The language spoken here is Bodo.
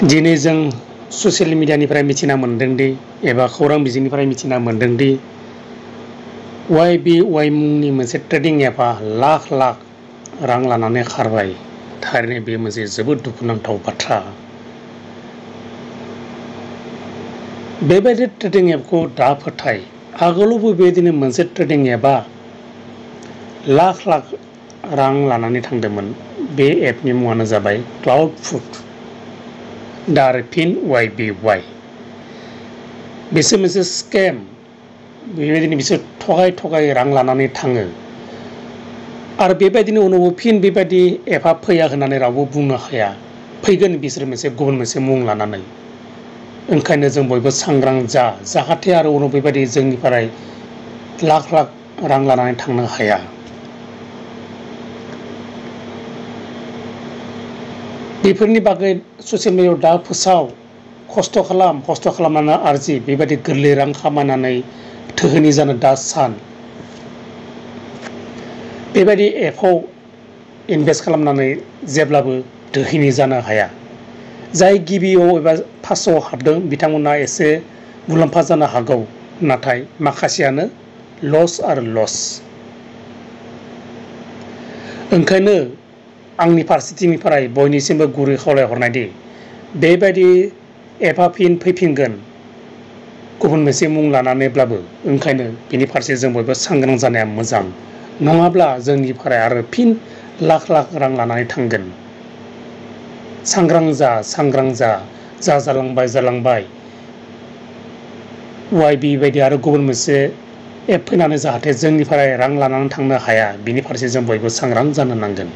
दिनै जों ससियेल मिडियानिफ्राय मिथिना मोनदोंदि एबा खौरां बिजोंनिफ्राय मिथिना मोनदोंदि YBY मुंनि मोनसे ट्रेडिं एपआ लाख लाख रां लानानै खारबाय। थारैनो बे मोनसे जोबोद दुखुनांथाव बाथ्रा। बेबायदि ट्रेडिं एपखौ दा फोथाय। आगोलावबो बेबायदिनो मोनसे ट्रेडिं एपआ लाख लाख रां लानानै थांदोंमोन। बे एपनि मुङानो जाबाय क्लाउडफ्रुट। दा आरो फिन YBY। बिसोर मोनसे स्केम। बेबायदिनो बिसोर थगाय रां लानानै थाङो। आरो बेबायदिनो उनावबो फिन बेबायदि एपआ फैया होननानै रावबो बुंनो हाया। फैगोन बिसोर गुबुन मोनसे मुं लानानै। ओंखायनो जों बयबो सांग्रां जाहाथे आरो उनाव बेबायदि जोंनिफ्राय लाख लाख रां लानानै थांनो हाया। बेफोरनि बागै ससियेल मिडियायाव दा फोसाव, खस्थ' खालामनानै आरजि, बेबायदि गोरलै रां खामायनानै धोनि जानो दा सान। बेबायदि एपआव इनभेस्ट खालामनानै जेब्लाबो धोनि जानो हाया। जाय गिबियाव एबा फार्स्टआव हाबदों बिथांमोना एसे मुलाम्फा जानो हागौ, नाथाय माखासेयानो लस। ओंखायनो आंनि फारसेथिंनिफ्राय बयनिसिमबो गुरै खावलायहरनायदि बेबायदि एपआ फिन फैफिनगोन गुबुन मोनसे मुं लानानैब्लाबो। ओंखायनो बिनि फारसे जों बयबो सांग्रां जानाया मोजां। नङाब्ला जोंनिफ्राय आरो फिन लाख लाख रां लानानै थांगोन। सांग्रां जा जालांबाय। YB बायदि आरो गुबुन मोनसे एप फैनानै जाहाथे जोंनिफ्राय रां लानानै थांनो हाया, बिनि फारसे जों बयबो सांग्रां जानो नांगोन।